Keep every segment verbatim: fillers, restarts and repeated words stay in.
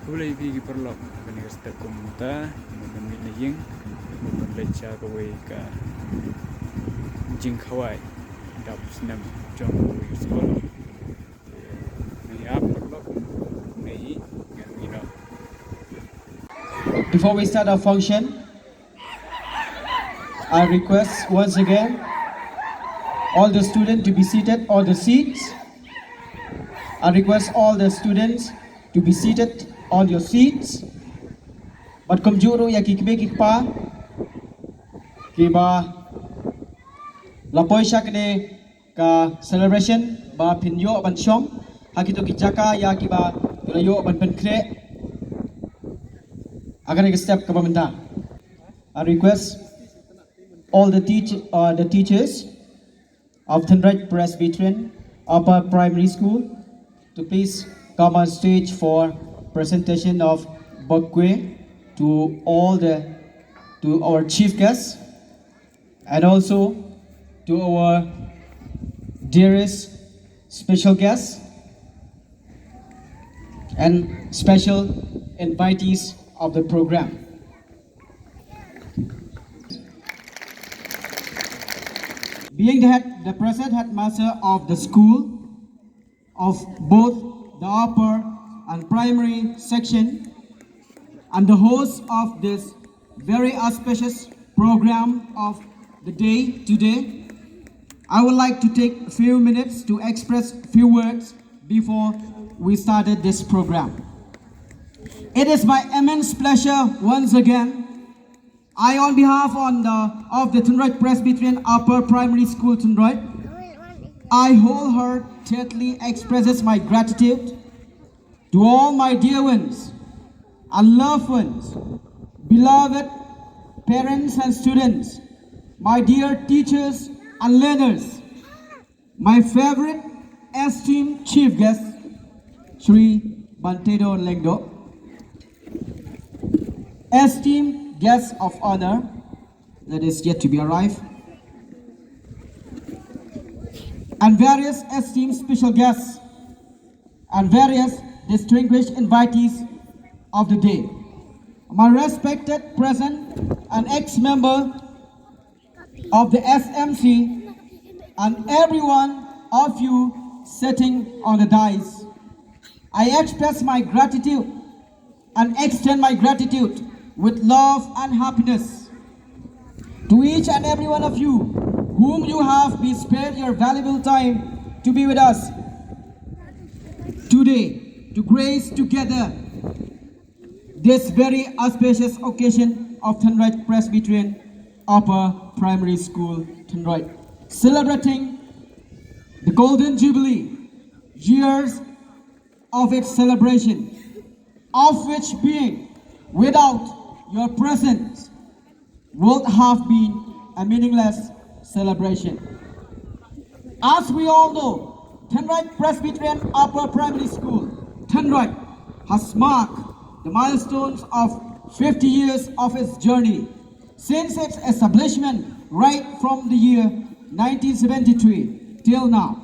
Khublei ïa phi ki paralok, ha kane ka step kumta, ngi mih na ïing, ban leit sha kawei ka jingkhawai dap snem jong kawei ka skul. Ngi ap paralok, ngi ngi ngi Before we start our function, I request once again all the students to be seated on the seats. I request all the students to be seated on your seats. Bad kumjuh ruh ïa ki kmie ki kpa kiba la poi sha kane ka celebration ba phin ïoh ban shong ha kito ki jaka ïa kiba phin ïoh ban pynkhreh ha kane ka step kaba mynta. I request all the teach uh, the teachers of Thenroit Presbyterian Upper Primary School to please come on stage for presentation of bouquet to all the to our chief guests and also to our dearest special guests and special invitees of the program. Being the, head, the present headmaster of the school, of both the upper and primary section, and the host of this very auspicious program of the day today, I would like to take a few minutes to express a few words before we started this program. It is my immense pleasure once again. I, on behalf on the, of the Thenroit Presbyterian Upper Primary School, Thenroit, I wholeheartedly expresses my gratitude to all my dear ones and loved ones, beloved parents and students, my dear teachers and learners, my favorite esteemed chief guest, Shri Bantedo Lyngdoh, esteemed guests of honor that is yet to be arrived, and various esteemed special guests and various distinguished invitees of the day. My respected present and ex-member of the S M C and everyone of you sitting on the dais. I express my gratitude and extend my gratitude with love and happiness to each and every one of you whom you have be spared your valuable time to be with us today to grace together this very auspicious occasion of Thenroit Presbyterian Upper Primary School, Thenroit, celebrating the Golden Jubilee years of its celebration, of which being without your presence would have been a meaningless celebration. As we all know, Thenroit Presbyterian Upper Primary School, Thenroit, has marked the milestones of fifty years of its journey since its establishment right from the year nineteen seventy-three till now.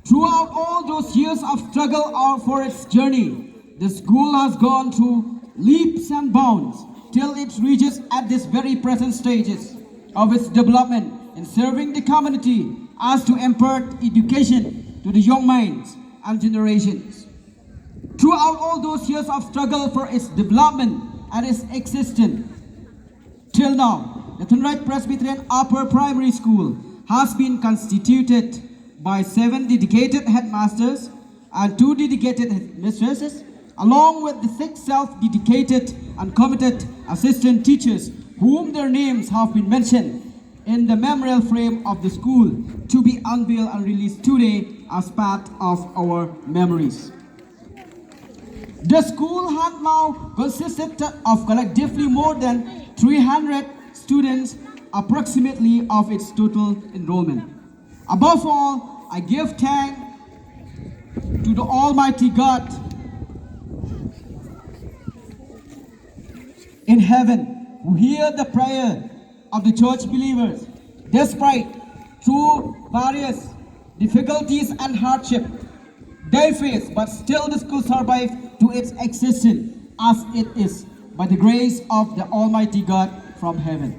Throughout all those years of struggle or for its journey, the school has gone through leaps and bounds till it reaches at this very present stages of its development in serving the community as to impart education to the young minds and generations. Throughout all those years of struggle for its development and its existence, till now, the Thenroit Presbyterian Upper Primary School has been constituted by seven dedicated headmasters and two dedicated headmistresses, along with the six self-dedicated and committed assistant teachers whom their names have been mentioned in the memorial frame of the school to be unveiled and released today as part of our memories. The school had now consisted of collectively more than three hundred students, approximately, of its total enrollment. Above all, I give thanks to the Almighty God in heaven who hear the prayer of the church believers, despite through various difficulties and hardship they face, but still the school survived to its existence. as it is, by the grace of the Almighty God from heaven.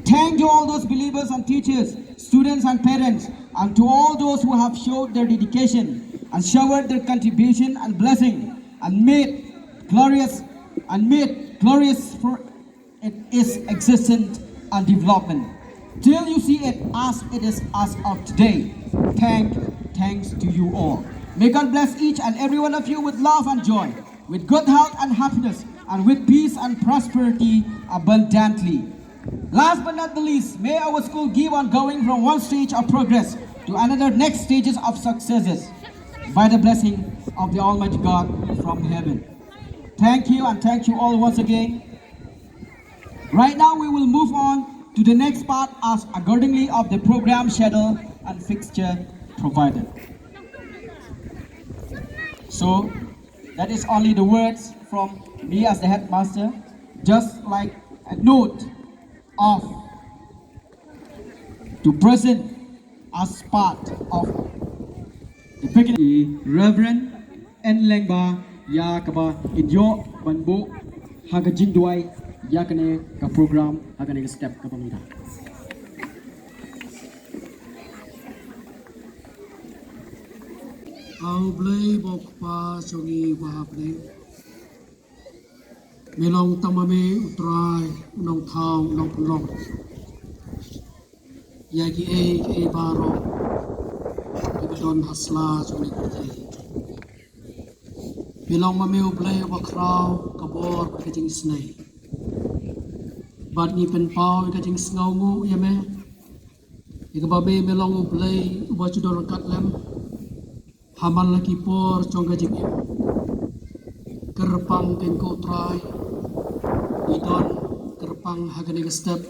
Thank to all those believers and teachers, students and parents, and to all those who have showed their dedication and showered their contribution and blessing and made glorious and made glorious for it is existent and development. Till you see it as it is as of today. Thank, thanks to you all. May God bless each and every one of you with love and joy, with good health and happiness, and with peace and prosperity abundantly. Last but not the least, may our school give on going from one stage of progress to another next stages of successes by the blessing of the Almighty God from heaven. Thank you and thank you all once again. Right now, we will move on to the next part as accordingly of the program schedule and fixture provided. So, that is only the words from me as the headmaster, just like a note of to present as part of the beginning. Reverend N Lengba ïa kaba in ïoh ban buh ha ka jingduwai ïa kane ka program ha kane ka step kaba mynta. Au Blei bok pa jong ngi ba ha bneng. Me long tang ma me u Trai, u nongthaw, u nongpynlong ïa kiei kiei baroh kiba don ha sla jong ngi. Me long ma me u Blei uba khraw ka bor bad ka jingisnei. Bad ngi pynpaw ïa ka jingsngewnguh ïa me, ïa kaba me me long u Blei uba ju don ryngkat lem ha man la ki por jong ka jingim. Kyrpang kein ko Trai, ngi don kyrpang ha kane ka step,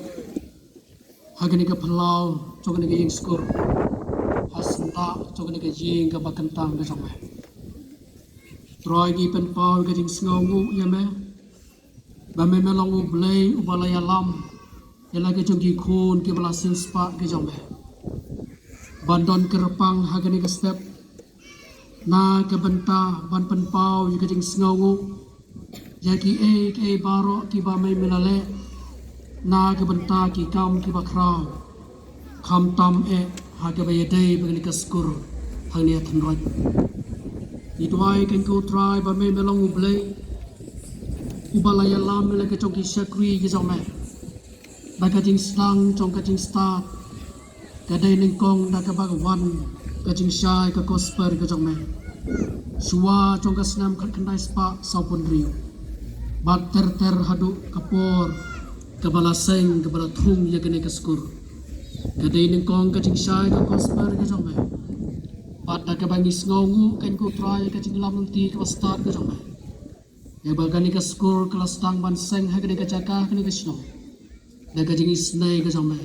ha kane ka phyllaw jong kane ka ïing skur, ha sngewbha jong kane ka ïing kaba kyntang ka jong me. Trai, ngi pynpaw ka jingsngewnguh ïa me ba me me long u Blei uba la ïalam ïa la ki jong ki khun kiba la siewspah ki jong me ban don kyrpang ha kane ka step na ka bynta ban pynpaw ïa ka jingsngewnguh ïa kiei kiei baroh kiba me me la leh na ka bynta ki kam kiba khraw, khamtam eh ha kaba ïadei bad kane ka skur hangne ha Thynroit. Ngi duwai kein ko Trai ba me me long u Blei uba la ïalam ïa la ki jong ki shakri ki jong me ba ka jingsdang jong ka jingstad ka dei nyngkong da kaba ka wan ka jingshai ka gospel ka jong me shuwa jong ka snem khatkhyndai spah sawphew hynriew bad ter ter haduh ka por kaba la seng kaba la thung ïa kane ka skur. Ka dei nyngkong ka jingshai ka gospel ka jong me. Bad da kaba ngi sngewnguh kein ko Trai ka jingïalam lynti kaba stad ka jong me, ïa ba kane ka skur ka la sdang ban seng ha kane ka jaka, ha kane ka shnong, da ka jingisnei ka jong me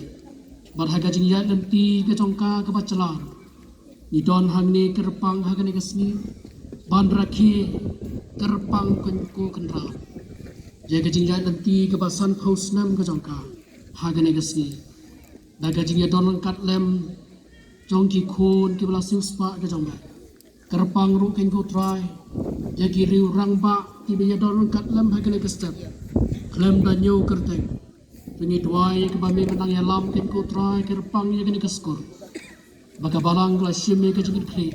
bad ha ka jingïaid lynti ka jong ka kaba jylla. Ngi don hangne kyrpang ha kane ka sngi ban rakhe kyrpang kein ko Kynrad ïa ka jingïaid lynti kaba sanphew snem ka jong ka ha kane ka sngi, da ka jingïadon ryngkat lem jong ki khun kiba la siewspah ka jong me. Kyrpang ruh kein ko Trai ïa ki riew rangbah kiba ïadon ryngkat lem ha kane ka step khlem da ñiew kyrteng. Te ngi duwai kaba me me nang ïalam kein ko Trai, kyrpang ïa kane ka skur ba ka balang ka la shim ïa ka jingkitkhlieh.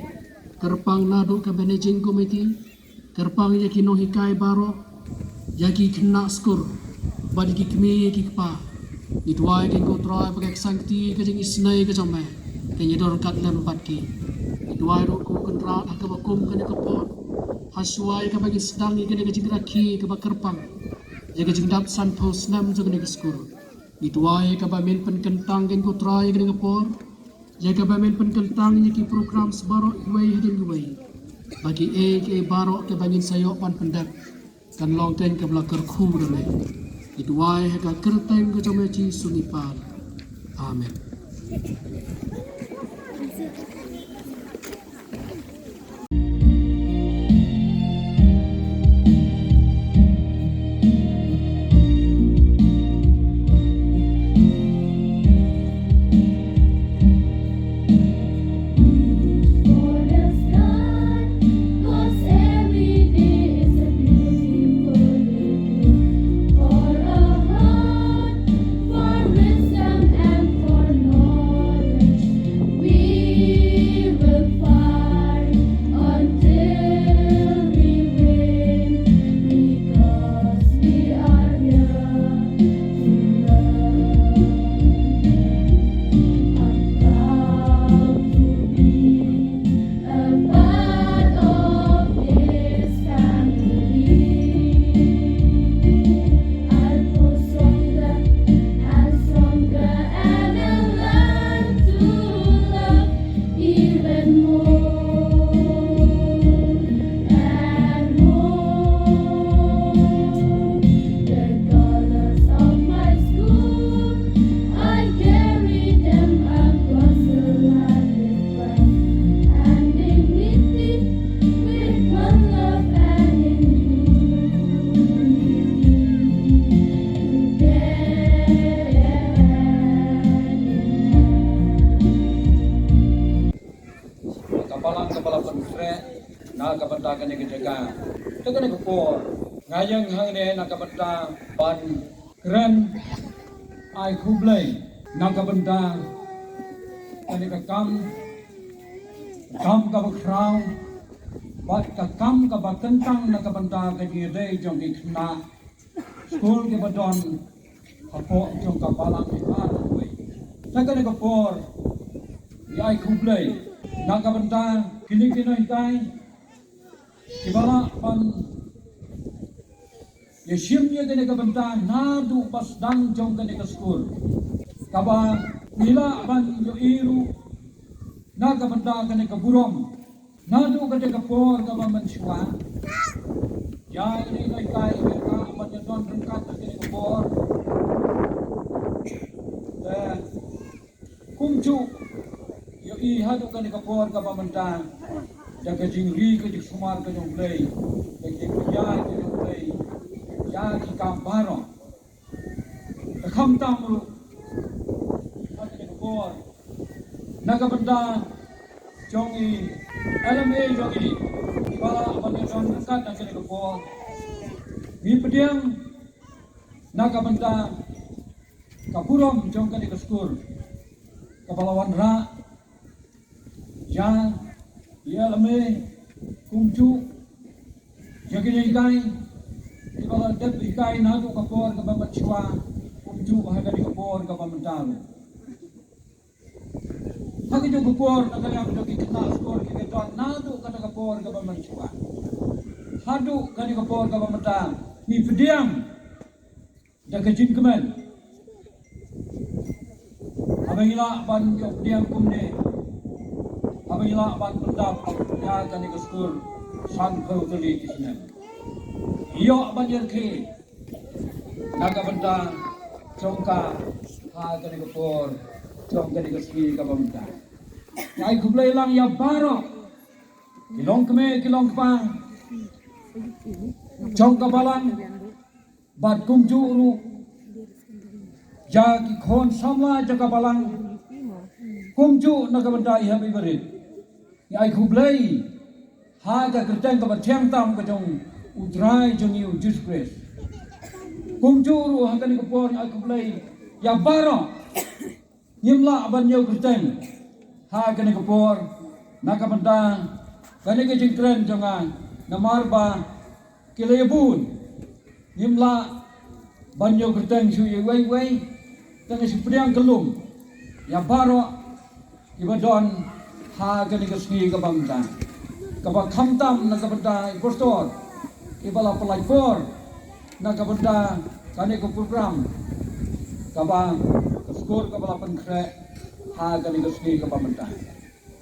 Kyrpang naduh ka managing committee, kyrpang ïa ki nonghikai baroh, ïa ki khynnah skur bad ïa ki kmie ïa ki kpa. Ngi duwai kein ko Trai ba ka ksangkti ka jingisnei ka jong me kan ïadon ryngkat lem bad ki. Ngi duwai ruh ko Kynrad ha kaba kum kane ka por, ha shuwa ïa kaba ngi sdang ïa kane ka jingrakhe kaba kyrpang ïa ka jingdap sanphew snem jong kane ka skur, ngi duwai ïa kaba men pynkyntang kein ko Trai ïa kane ka por, ïa kaba men pynkyntang ïa ki programs baroh iwei hadien iwei, ba kiei kiei baroh kiba ngin sa ïoh ban pyndep kan long kein kaba la kyrkhu da me. Ngi duwai ha ka kyrteng ka jong me Jisu ngi pan. Amen. kane ka jaka. Te kane ka por nga ïeng hangne na ka bynta ban kren ai khublei na ka bynta kane ka kam, kam kaba khraw bad ka kam kaba kyntang na ka bynta ka jingïadei jong ki khynnah skul kiba don hapoh jong ka balang Imphal wei. Te kane ka por ngi ai khublei na ka bynta kine ki nonghikai kiba lah ban ïashim ïa kane ka bynta naduh ba sdang jong kane ka skul, kaba ngi lah ban ïohi ruh na ka bynta kane ka burom naduh kata ka por kaba mynshuwa. Ïa kine ki nonghikai kiba lah ban ïadon ryngkat ha kane ka por. Te kumjuh ïohi haduh kane ka por kaba mynta da ka jingri ka jingsumar ka jong U Blei, ka jingpynïaid ka jong U Blei ïa ki kam baroh. Te khamtam ruh ha kane ka por na ka bynta jong i L M A jong i kiba lah ban ïadon ryngkat ha kane ka por, ngi pdiang na ka bynta ka burom jong kane ka skul kaba la wanrah ïa i L M A kumjuh ïa ki nonghikai kiba la dep hikai naduh ka por kaba mynshuwa kumjuh ha kane ka por kaba mynta ruh. Ha kajuh ka por na ka liang jong ki khynnah skul kiba don naduh kata ka por kaba mynshuwa haduh kane ka por kaba mynta ngi pdiang da ka jingkmen. Haba ngi lah ban ïoh pdiang kumne, haba ngi lah ban pyndap ïa kane ka skul sanphew tylli ki snem, ïoh ban ïarkhie na ka bynta jong ka ha kane ka por, jong kane ka sngi kaba mynta. Ngi ai khublei lang ïa baroh ki longkmie ki longkpa jong ka balang bad kumjuh ruh ïa ki khun samla jong ka balang, kumjuh na ka bynta i hep i barit. Ngi ai khublei ha ka kyrteng kaba thiang tam ka jong U Trai jong ngi U Jisu Khrist. Kumjuh ruh ha kane ka por ngi ai khublei ïa baroh ngim lah ban ïoh kyrteng ha kane ka por na ka bynta kane ka jingkren jong nga, namar ba ki la ïa bun. Ngim lah ban ïoh kyrteng shuh ïa iwei iwei, te nga shu pdiang kyllum ïa baroh kiba don ha kane ka sngi kaba mynta, kaba khamtam na ka bynta i pastor iba la pynlait por na ka bynta kane ka program kaba ka skul kaba la pynkhreh ha kane ka sngi kaba mynta.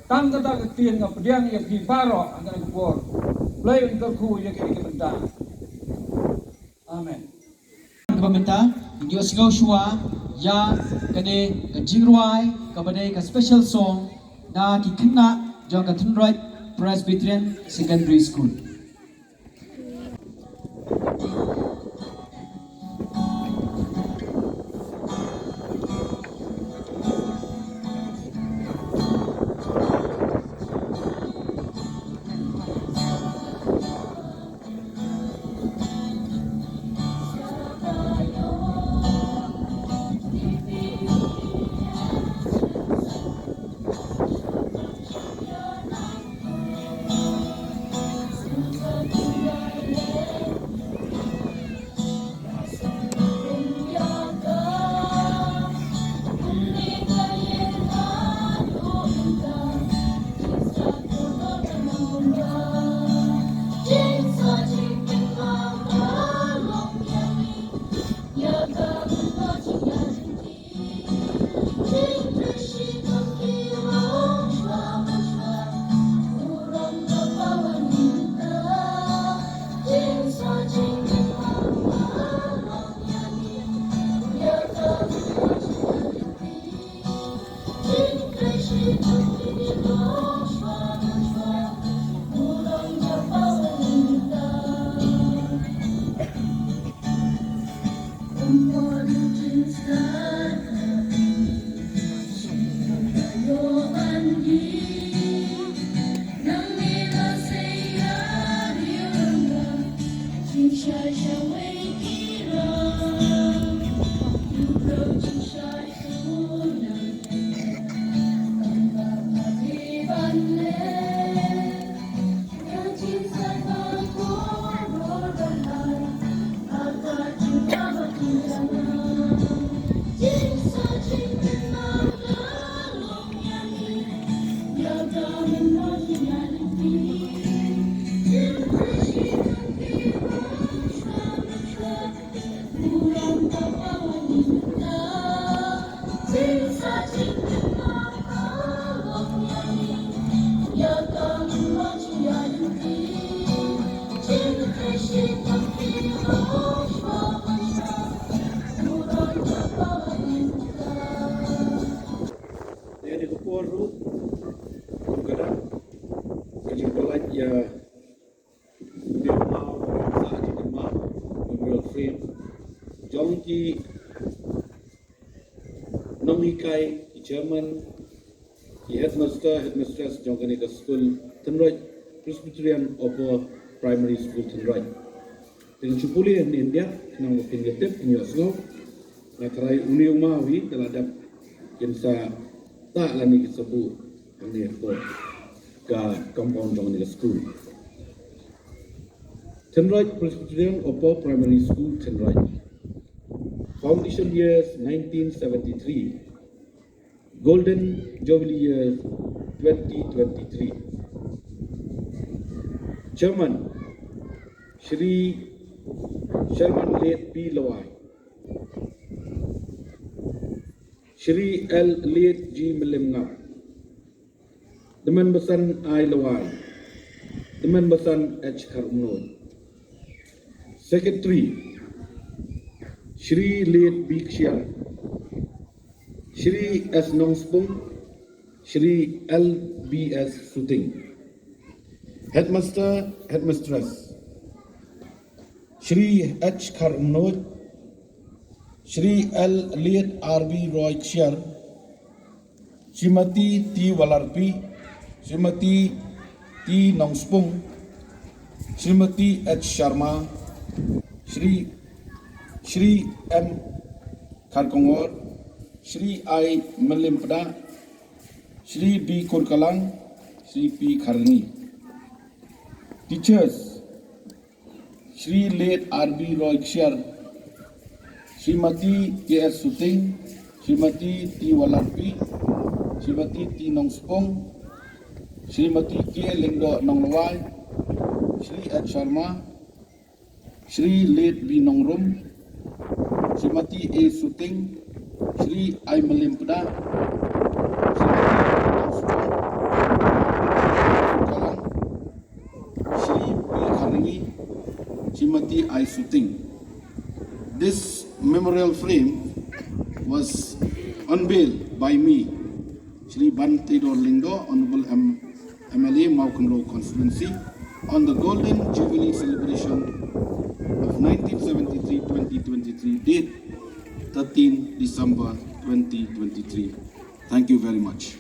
Tang kata ka ktien nga pdiang ïa phi baroh ha kane ka por. Blei un kyrkhu ïa kane ka bynta. Amen. Kaba mynta ngin ïohsngew shuwa ïa kane ka jingrwai kaba dei ka special song na ki khynnah jong ka Thynroit Presbyterian Secondary School. Ïa kane ka por ruh, kum ka dang, ka jingpyllait ïa, ïa u maw, sa jingpynmaw, memorial frame jong ki nonghikai, ki chairman, ki headmaster, headmistress jong kane ka skul Thynroit Presbyterian Upper Primary School Thynroit. Te ngin shu pule hangne khyndiat, khnang ba phin ïa tip, phin ïohsngew. Nga tharai une u maw hi, te la dep kin sa tah lane kin sa buh hangne hapoh ka compound jong kane ka skul. Thynroit Presbyterian Upper Primary School, Thynroit. Foundation years nineteen seventy-three. Golden Jubilee year twenty twenty-three. Chairman, Shri Sherman Late P Lawai. Shri L Late G Mylliemngap. Tymmen basan I Lawai. Tymmen basan H Kharumnot. Secretary, Shri Late B Ksiar. Shri S Nongspung, Shri L B S Suting. Headmaster, Headmistress, Shri H Kharumnot, Shri L Late R B Roy Ksiar, Srimati T Walarpi, Srimati T Nongspung, Srimati H Sharma, Shri, Shri M Kharkongor, Shri I Mylliempdah, Shri B Kurkalang, Shri P Kharni. Teachers, Shri Late R B Roy Ksiar, Srimati K S Suting, Srimati T Walarpi, Srimati T Nongspung, Srimati K Lyngdoh Nonglawai, Shri H Sharma, Shri Late B Nongrum, Srimati A Suting, Shri I Mylliempdah, Srimati Nongspung, Kalang, Shri P Kharni, Srimati I Suting. This memorial frame was unveiled by me, Shri Banteidor Lyngdoh, Honorable M-, M L A, Mawkynrew Constituency, on the Golden Jubilee celebration of nineteen seventy-three twenty twenty-three, date thirteen December twenty twenty-three. Thank you very much.